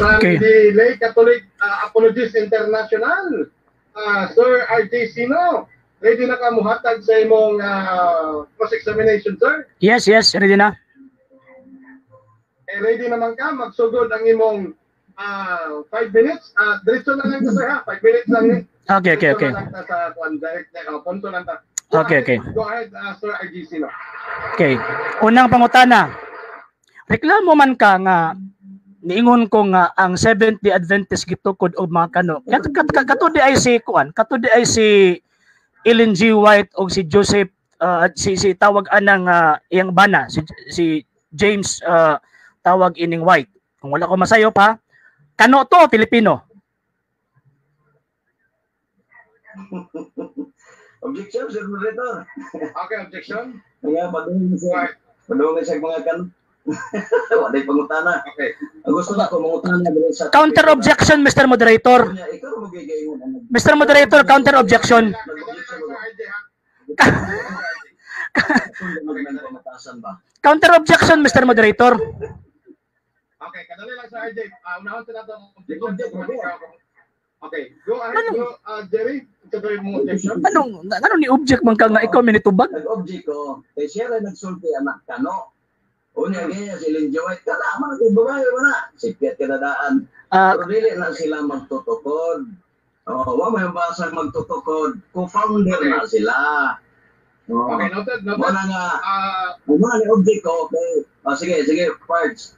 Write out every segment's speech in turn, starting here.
From the Lay Catholic Apologists International, Sir RJ Sino, ready na ka muhatag sa imong cross-examination, sir? Yes, ready na. Eh, ready naman ka, magsugod ang imong 5 minutes. Diretso na lang ta, sir, ha? 5 minutes lang eh. Okay, Diretso okay. na lang ta sa kuan, direct na, punto lang ta. Go Okay, ahead, okay. Go ahead, Sir RJ Sino. Okay. Unang pangutana. Reklamo man ka nga niingon ko nga ang Seventh-day Adventist gitukod og mga kano. Kato di ay si kuan, kato di ay si Ellen G. White og si Joseph, si si tawag anang iyang bana si si James, tawag ining White. Kung wala ko masayop ha. Kano to o Pilipino? Objection, Sir Moderator. Okay, objection. Kaya padungin Go siya. ahead. Padungin siya mga kan. Walay pangutana. Okay. Ang gusto na ko mangutana diri sa Counter objection, Mr. Moderator. Unya, ikaw mo gigayon ang Mr. Moderator, counter objection. Kadali lang, Sir RJ, ha? Pamatasan ba? Counter objection, Mr. Moderator. Okay, kadali lang, Sir RJ. Unahon sa nato ang objection. Object, object. Okay, go ahead, Ano? go, Jerry. Ito mo objection. Anong ni object man ka nga ikaw minitubag? Nag-object ko, kay siya rin nagsulti anak kano. Unya gaya si Ellen G. White, kada man kay babae man na. Sipyat kadadaan. Pero dili na sila magtutukod. Oh, wa may basang magtutukod. Co-founder na sila. Oh. Okay, noted, noted. Muna nga, muna ni object ko, okay. Oh, sige, sige, parts.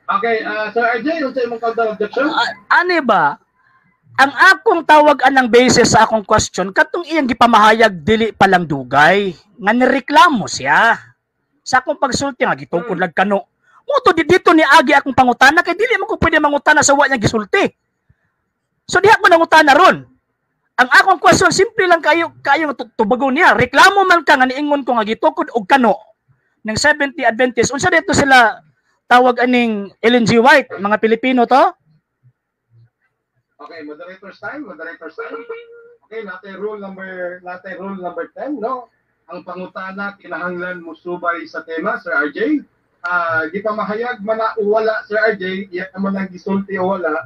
Okay, Sir RJ, unsa imong counter objection? Ani ba? Ang akong tawag anang basis sa akong question katong iyang gipamahayag dili pa lang dugay nga nireklamo siya. Sa akong pagsulti nga gitukod lag kano. Mo to di dito ni agi akong pangutana kay dili man ko pwede mangutana sa wa niya gisulti. So diha ko nangutana ron. Ang akong question simple lang kayo kayo nga tubagon niya. Reklamo man ka nga niingon ko nga gitukod og kano ng Seventh-day Adventist. Unsa dito sila tawag aning Ellen G. White, mga Pilipino to? Okay, moderator's time, moderator's time. Okay, natin rule number 10, no? Ang pangutana kinahanglan musubay sa tema, Sir RJ. Gipamahayag man na o wala, Sir RJ, iya man ang gisulti o wala,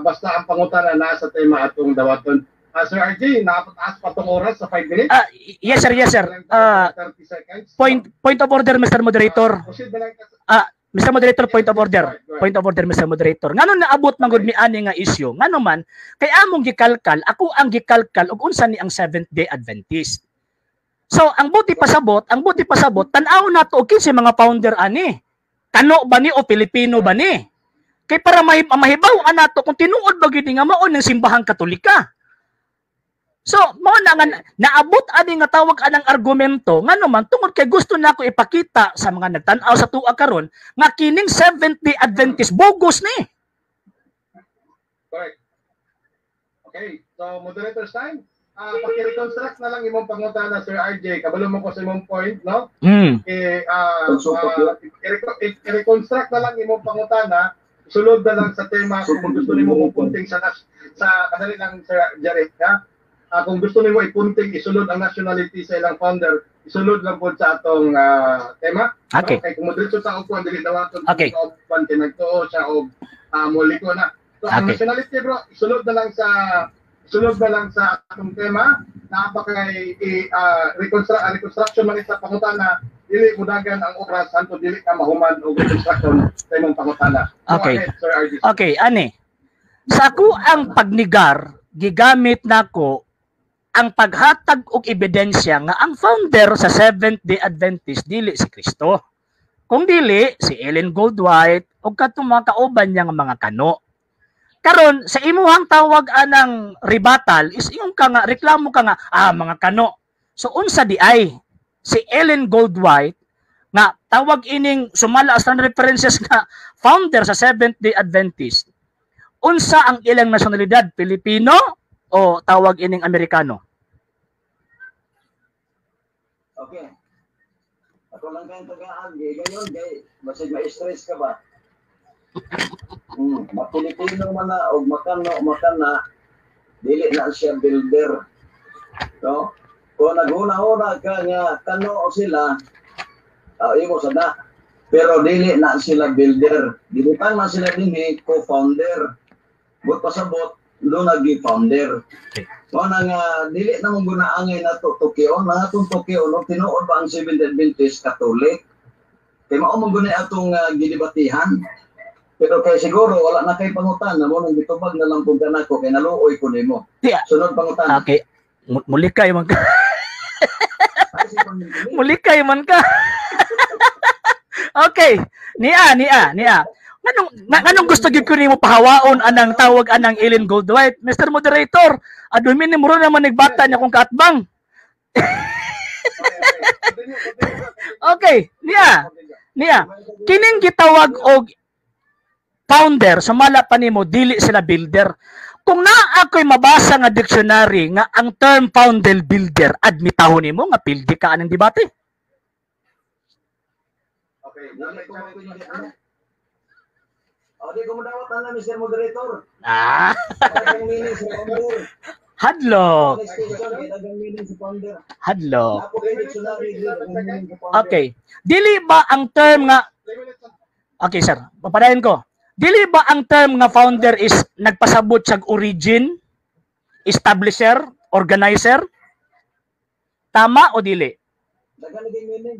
basta ang pangutana naa sa tema atong dawaton. Sir RJ, napataas pa tong oras sa 5 minutes. Yes sir, yes sir. 30 seconds. Point of order, Mr. Moderator. Proceed na lang ka. Mr. Moderator, point of order. Go ahead. Point of order, Mr. Moderator. Ngano naabot man gud mi ani nga issue? Ngano man kay among gikalkal, ako ang gikalkal og unsa ni ang Seventh Day Adventist. So, ang buti pasabot, tan-aw nato og kinsa mga founder ani. Kano ba ni o Pilipino ba ni? Kay para mahibaw nato kung tinuod ba gyud ni nga mao ng simbahang Katolika. So, mao na nga naabot ani nga tawag anang argumento ngano man tungod kay gusto nako ipakita sa mga nagtan-aw sa tuwa karon nga kining Seventh Day Adventist bogus ni. Correct. Okay, so moderator's time. Paki-reconstruct na lang imong pangutana, Sir RJ. Kabalo mo ko sa imong point, no? Eh, i-reconstruct na lang imong pangutana, sulod na lang sa tema kung gusto nimo mo punting sa kadali lang, Sir Jerry, ha? Kung gusto nimo ipunting, isulod ang nationality sa ilang founder, isulod lang po sa atong tema. Okay. No? Kay kung modretso sa upuan dili dawaton Okay. sa upuan kay nagtuo siya og moliko na. So ang nationality, bro, isulod na lang sa atong tema naa pa kay i reconstruction man sa pangutana, dili mudagan ang oras hantod dili ka mahuman og reconstruction sa imong pangutana. Go Okay. ahead, Sir RD. Okay, ani. Sa ako ang pagnigar, gigamit nako ang paghatag og ebidensya nga ang founder sa Seventh Day Adventist dili si Kristo. Kung dili si Ellen Gold White ug katong mga kauban niya nga mga kano. Karon sa imuhang tawag anang rebuttal is ingon ka nga reklamo ka nga mga kano. So unsa di ay si Ellen Gold White nga tawag ining sumala sa references nga founder sa Seventh Day Adventist? Unsa ang ilang nasyonalidad, Pilipino o tawag ining Amerikano? Okay. Ako lang kayong tagaan, gay gayon, gay, basig ma-stress ka ba? Mapilipino man na, o makano, makana, dili na siya builder. No? Kung naghuna-huna ka nga, kano sila, imo sa na. Pero dili na sila builder. Gibutang na sila dinhi co-founder. But pasabot do nagi founder. Okay. Mao na nga dili na mong gunaangay nato Tokyo, na atong Tokyo no tinuod ba ang Seventh Adventist Catholic? Kay mao man guni atong gidebatihan. Pero kay siguro wala na kay pangutana mo nang gitubag na lang kung kanako kay naluoy ko nimo. Yeah. Sunod pangutana. Okay. Mulikay man ka. Ay, si Panginoon. Mulikay man ka. Okay. Niya, niya, niya. Nganong gusto gyud ko nimo pahawaon anang tawag anang Ellen Goldwhite? Mr. Moderator, adumin ni muro naman nagbata niya kung kaatbang. Continue, continue, bro. Okay, niya. Niya. Kining gitawag og founder, sumala pa nimo dili sila builder. Kung naa ako'y mabasa nga dictionary nga ang term founder builder, admitahon nimo nga pildi ka anang debate. Okay, Dili ko mapili, ano? O, di ko madawat na, Mr. Moderator. Ah, Dagang meaning sa founder. hadlok, Next question, kay dagang meaning sa founder. hadlok. Napo kay dictionary, dagang meaning sa founder. Okay. Dili ba ang term nga Okay, sir. Papadayon ko. Dili ba ang term nga founder is nagpasabot sa origin, establisher, organizer? Tama o dili? Dagang naging meaning.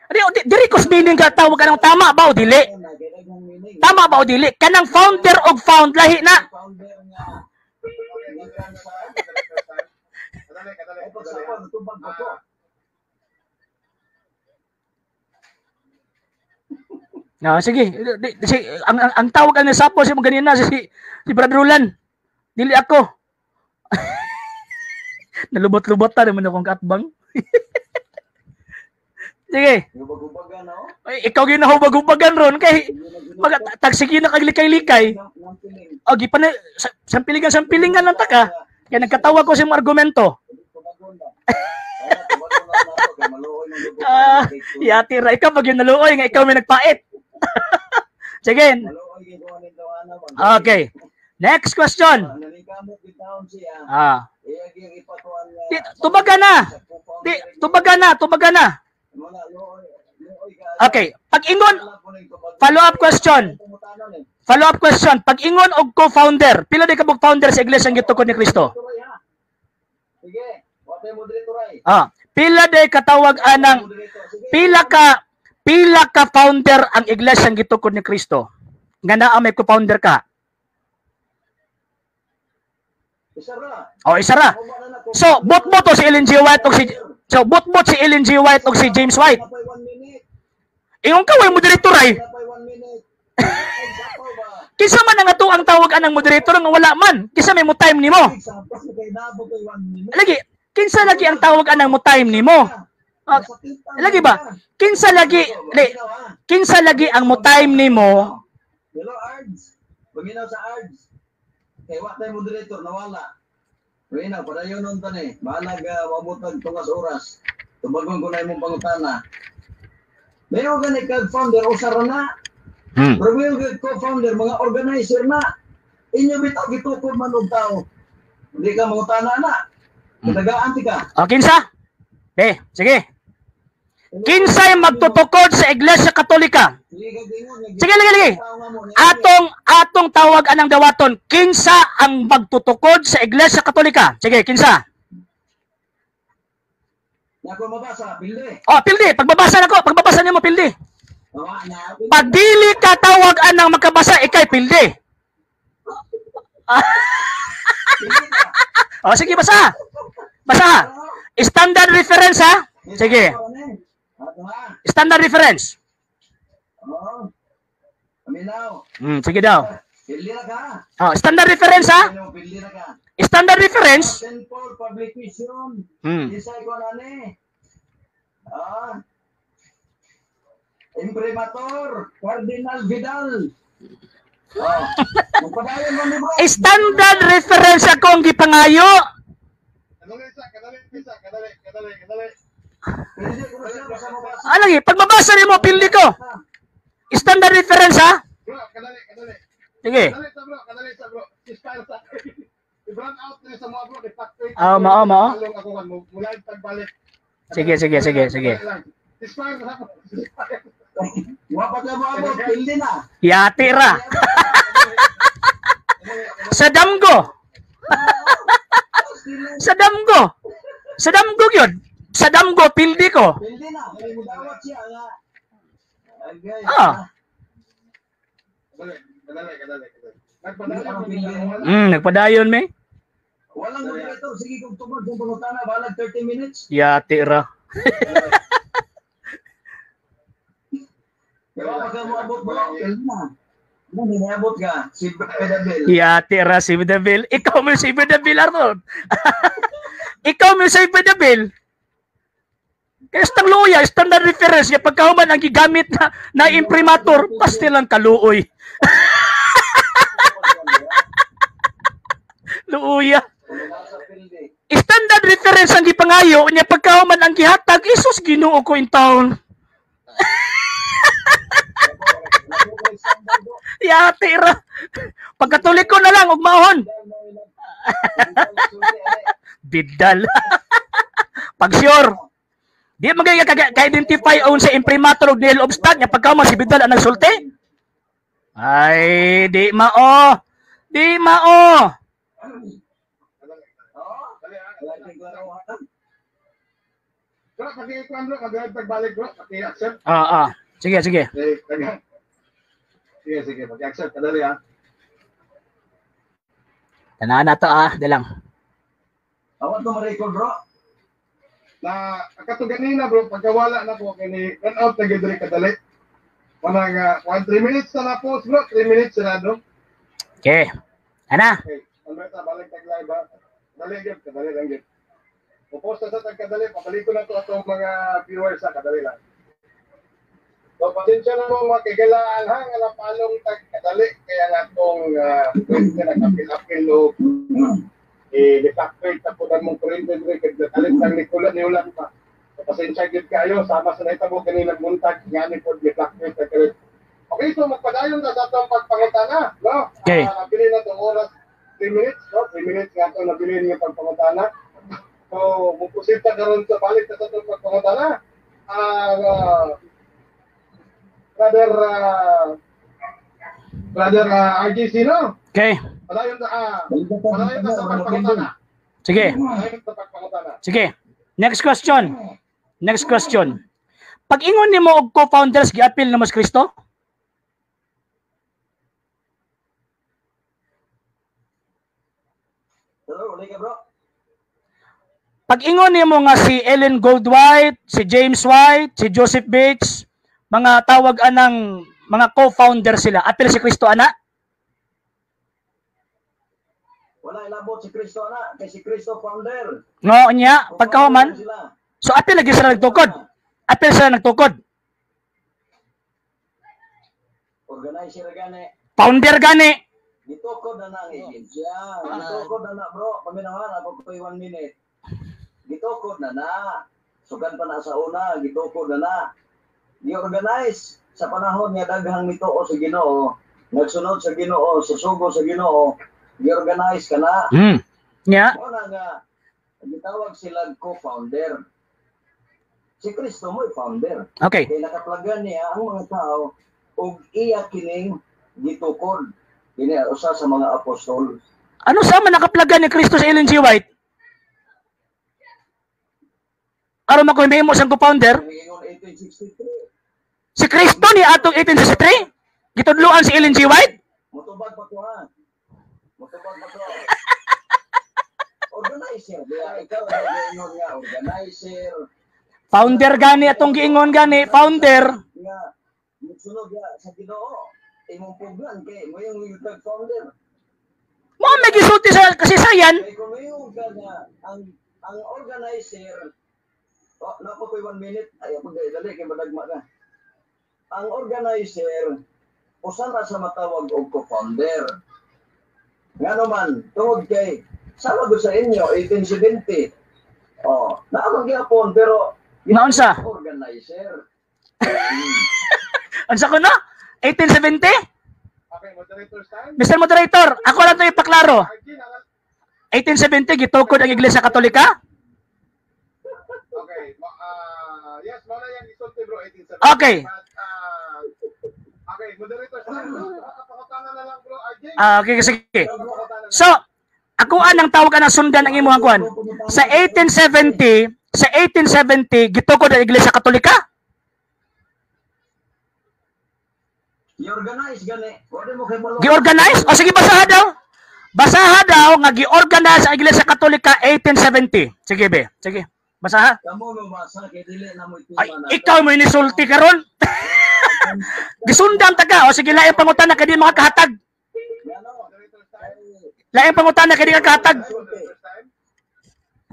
Di, di, diri ko meaning ka tawag kanang tama ba o dili? Kay dagang meaning. Tama ba o dili? Kanang founder og found lahi na. Founder nga. Gikan sa Kadali, kadali, ay kadali. pagsapon, tubag ko ko. Ah, sige. Di, si, ang tawag ang sapo si mo ganina si si Brad Roland. Dili ako. Nalubot-lubot ta naman akong kaatbang. Sige. Gubag-gubagan na, oh. Ay, ikaw ginahubag-hubagan ron kay mag tagsige na kag likay-likay. O gi pa na sampilingan sampilingan lang ta ka. Kay nagkatawa ko sa imong argumento. Ah, yati ra ikaw pag yun naluoy nga ikaw may nagpait. Sige. Okay. Next question. Ah. Di, tubaga na. Di, tubaga na, tubaga na. Okay. Pag-ingon, follow-up question. Follow-up question. Pag-ingon og co-founder, pila di ka bug founder sa Iglesia ng Gitukod ni Kristo? Sige, watay moderator ay. Ah, pila di katawag anang pila ka founder ang Iglesia ng Gitukod ni Kristo? Nga naa may co-founder ka. Isa ra. O isa ra. So, bot-bot to si Ellen G. White og si So, bot-bot si Ellen G. White og si James White. Ingon ka way moderator ay. Kinsa man ang ato ang tawag anang moderator nga wala man? Kinsa may mo time nimo? Lagi, kinsa lagi ang tawag anang mo time nimo? Ah, lagi ba? Kinsa lagi, li, kinsa lagi ang mo time nimo? Hello Ards. Paminaw sa Ards. Kay wa tay moderator nawala. Paminaw padayon nun ta ni. Bahalag mabutag tungas oras. Tubagon ko na imong pangutana. Mayo gani kag founder usa ra na. Pero mayo gani co-founder mga organizer na. Inyo bitaw gitukod man og tao. Hindi ka mangutana na. Kitagaan ti ka. O kinsa? Be, sige. Kinsay magtutukod sa Iglesia Katolika? Sige, lagi, lagi. Atong tawag anang dawaton, kinsa ang magtutukod sa Iglesia Katolika? Sige, kinsa? Nako mabasa, pildi. O, pildi, pagbabasa nako, pagbabasa nimo pildi. Pag dili ka tawag anang makabasa, ikay pildi. O, sige, basa. Basa. Standard reference, ha? Sige. Standard reference. Oo. Paminaw. Sige daw. Pildi na ka. Oh, standard reference, ha? Pildi na ka. Standard reference. St. Paul Publication. Isay ko na ni. Ah. Imprimatur, Cardinal Vidal. Oh. Magpadayon man ni bro. Standard reference akong gipangayo. Kadali sa, kadali, kadali, kadali, kadali. Pildi ko na siya basta mabasa. Ah, lagi, pagbabasa nimo pildi ko. Standard reference, ha? Bro, kadali, kadali. Sige. Kadali sa bro, kadali sa bro. Style sa. I-run out na sa mga bro, i-factory. Ah, mao, mao. Along ako kan mula pagbalik. Sige, sige, sige, sige. Inspire na ako. Inspire. Wa pa ka moabot, pildi na. Yati ra. Sa damgo. Sa damgo. Sa damgo yun. Sa damgo, pildi ko. Pildi na. Dawat siya nga. Ah. Nagpadayon me. Walang moderator, sige kung tubod kung pangutana, balag 30 minutes. Yati ra. Wa pa ka moabot bro, pildi na. Niabot ka, si Bedabel. Yati ra si Bedabel. Ikaw mo si Bedabel, Arnold. Ikaw mo si Bedabel. Kaya stang luya, standard reference niya pagkahuman ang gigamit na imprimatur, pasti lang kaluoy. Luuya. Standard reference ang gipangayo niya pagkahuman ang gihatag, Isus Ginoo ko in town. Yati ra. Pagkatulik ko na lang og maon. Bidal. Pag sure. Di man gay ka-identify on sa imprimatur og Neil Obstat nya pagkahuman si Bidal ang nagsulti. Ay, di mao. Di mao. Bro, paki-kuan bro, pagbalik bro, paki-accept. Ah. Sige, sige. Sige, sige, paki-accept kadali ha. Tanan na to ah, dalang. Awan to ma-record bro. Na kato ganina bro, pagkawala na ko kini run out na gyud kadali. Wala nga 3 minutes na post bro, 3 minutes na bro. Okay. Ana. Okay, ano ta balik tag live ha. Dali gyud, kadali lang gyud. Popost na sa tag kadali, pabalik ko na to atong mga viewers sa kadali lang. So, pasensya na mo mga kaigalaan ha, nga napalong tag kadali, kaya nga itong pwede nag-apil-apil o i-refactorate na po mong kuryente dre, kaya nakalit lang ni ulan pa. So, pasensya gyud kayo, sama sa naitabo kanina buntag, nga ni po refactorate na kalit. Okay, so magpadayon na sa atong pagpangutana, no? Okay. Nabili na itong oras, 3 minutes, no? 3 minutes nga itong nabili nga pagpangutana. So, mupusita karon sa balik na sa atong pagpangutana. Brother RJ Sino. Okay. Padayon ta sa pagpangutana. Sige. Sige. Next question. Next question. Pag-ingon nimo og co-founders giapil namo si Kristo? Hello, uli ka bro. Pag-ingon nimo nga si Ellen Gold White, si James White, si Joseph Bates, mga tawag anang mga co-founder sila. Apil si Kristo ana? Wala ilabot si Kristo ana kay si Kristo founder. No niya pagkahuman. So apil lagi sila nagtukod. Apil sila nagtukod. Organizer gani. Founder gani. Gitukod na ang iglesia. Gitukod na na bro. Paminawan ako koy 1 minute. Gitukod na na. Sugan pa na sa una, gitukod na na. Gi-organize sa panahon nga daghang nituo sa Ginoo, nagsunod sa Ginoo, susugo sa Ginoo, gi-organize ka na. Yeah. Mo na nga gitawag sila co-founder. Si Kristo mo'y founder. Okay. Kay nakaplagan niya ang mga tao og iya kining gitukod. Kini usa sa mga apostol. Ano sa man nakaplagan ni Kristo sa Ellen G. White? Aron makuha mo siyang co-founder? 1863. Si Kristo ni atong 1863? Gitudloan si Ellen G. White? Mutubag pa to ha. Mutubag pa to. Organizer. Ikaw giingon nga organizer. Founder gani atong giingon gani, founder. Nga musunod sa Ginoo. Imong pugnan kay mo yung founder. Mo may gisulti sa kasaysayan. Kay kung mayon ka nga ang organizer. Oh, napo ko'y 1 minute. Ay, ako dali kay madagma ka. Ang organizer usa na sa matawag og co-founder. Ngano man, tungod kay sama gud sa inyo 1870. Oh, naa man gyapon pero naunsa? Organizer. Unsa ko no? 1870? Okay, moderator Stan. Mr. Moderator, ako lang to ipaklaro. 1870 gitukod ang Iglesia Katolika? Okay. Yes, mao na yang gisulti bro 1870. Okay. But, Moderator time. Pangutana na lang, Bro RJ. Ah, okay, sige. So, ako anang tawag anang sundan ang imong kuan. Sa 1870, sa 1870 gitukod ang Iglesia Katolika? I-organize gani. Wala mo kay malo. Gi-organize? O sige, basaha daw. Basaha daw nga gi-organize ang Iglesia Katolika 1870. Sige be, sige. Basaha. Kamo mo basa kay dili na mo Ay, ikaw mo inisulti karon. Gisundan ta ka. O sige, laing pangutana kay di mga kahatag. Laing pangutana kay di ka kahatag.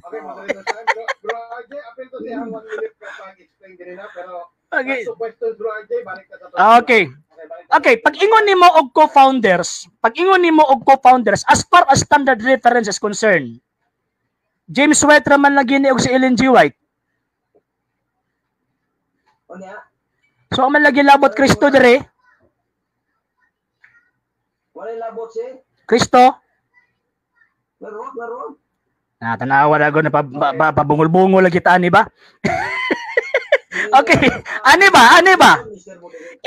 Okay, moderator time. Bro RJ, apil to siya ang 1 minute ka pag-explain din na, pero Okay. to questions, Bro RJ, balik ka sa Okay. Okay, balik ka. Okay, pag ingon nimo og co-founders, pag ingon nimo og co-founders as far as standard reference is concerned, James White ra man lagi ni og si Ellen G. White. Unya, So man lagi labot Kristo dire, wala labot si Kristo. Laro, laro. Na tanawa na na pa, pabungol-bungol lagi ta ani ba? Okay, ani ba? Ani ba? Mr. Moderator.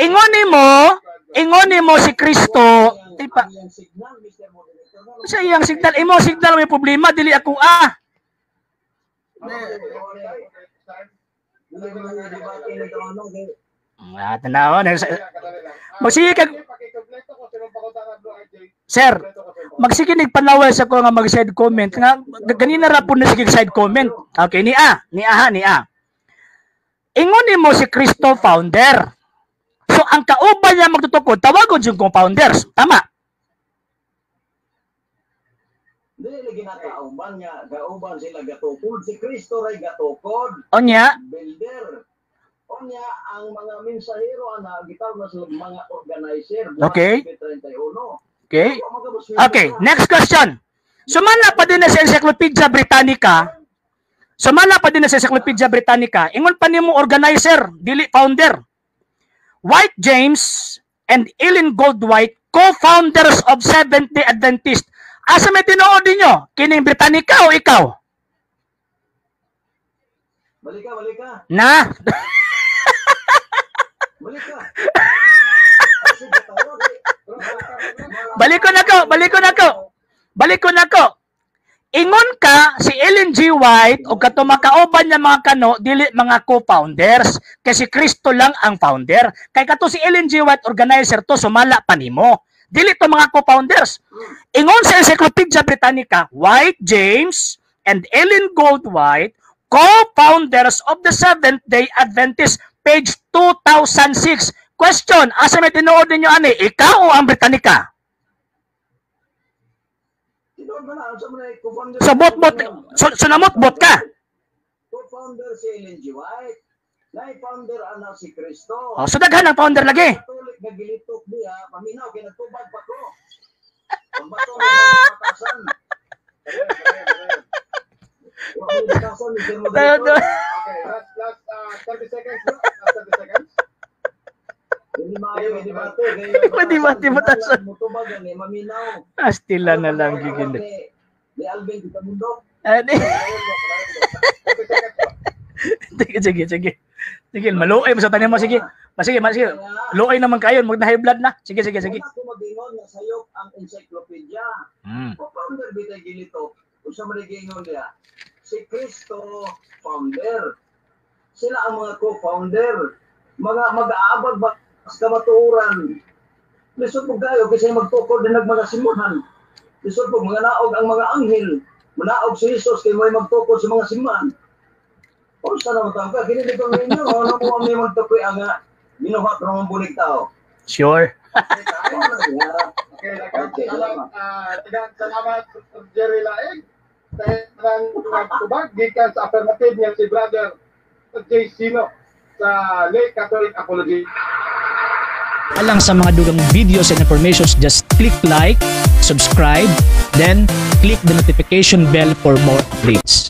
Ingon nimo si Kristo, tipa Ang iyang signal, Mr. Moderator. sa iyang signal, imo signal may problema dili ako ah. Okay, moderator time. Dili mo na debate nito ano kay Ah, tanawa na. Kaya, kadali lang. Ah, Magsige kag- RJ, pakikompleto ko sa imong pangutana, Bro RJ. Sir, Kompleto ko sa imong magsige nagpanaway sa ko nga mag-side comment nga ganina ra po na sige side comment. Okay, ni A, ni A ha, ni A. Ingon nimo si Kristo founder. So ang kauban niya magtutukod, tawagon yung co-founders. Tama. Dili lagi na kauban nga, kauban sila gatukod. Si Kristo ray gatukod, Onya, builder. Unya ang mga mensahero ana gitawag na sila mga organizer. Okay. 31. Okay. Okay, next question. Sumala pa din na sa Encyclopedia Britannica. Sumala pa din na sa Encyclopedia Britannica. Ingon pa nimo organizer, dili founder. White James and Ellen Goldwhite, co-founders of Seventh-day Adventist. Asa may tinuod ninyo? Kining Britannica o ikaw? Balik ka, balik ka. Na. Balik ka. Kasi tawag eh. Balik ko na ko, balik ko na ko. Balik ko na ko. Ingon ka si Ellen G. White o kato makauban niya mga kano dili mga co-founders kasi Kristo lang ang founder. Kay kato si Ellen G. White organizer to sumala pa nimo. Dili to mga co-founders. Ingon sa Encyclopedia Britannica, White James and Ellen Gold White, co-founders of the Seventh-day Adventist, page 2006. Question, asa may tinuod ninyo ani? Ikaw o ang Britannica? Tinuod ba na? Sa mga co-founder. So bot bot so namot bot ka. Co-founder si Ellen G. White. Nai-founder ana si Kristo. Oh, so daghan ang founder lagi. Katolik nga gilitok niya, paminaw kay nagtubag pa ko. Ang bato ng batasan. Wa ko batasan, Mr. Moderator. Okay, last 30 seconds, bro. Last 30 seconds. Hindi maayo may debate. Hindi pa debate, batasan. Mutubag ani maminaw. Astila na lang gigil. Ni Alvin Kitamundok. Ani. 30 seconds, bro. Sige, sige, sige. Sige, maluoy mo sa tanim mo sige. Sige, sige. Luoy naman kayo, mag na high blood na. Sige, sige, sige. Wala ko mag-ingon nga sayop ang encyclopedia. Co-founder bitay gilitok. Unsa man giingon niya? Si Kristo founder. Sila ang mga co-founder. Mga mag-aabag ba sa kamatuoran. Lisod po kayo kasi magtukod din mga simbahan. Lisod po mga naog ang mga anghel. Manaog si Jesus kay mo'y magtukod sa mga simbahan. Unsa naman tao ka? Kini dito ninyo, ano mo kami magtukoy ang ginuhat ng bulig tao. Sure. Okay, okay, salamat. Salamat, Sir Jerry Laeg. Sa nagtubag, gikan sa affirmative niya si Brother J. Sino sa Lay Catholic Apology. Alang sa mga dugang videos and informations, just click like, subscribe, then click the notification bell for more updates.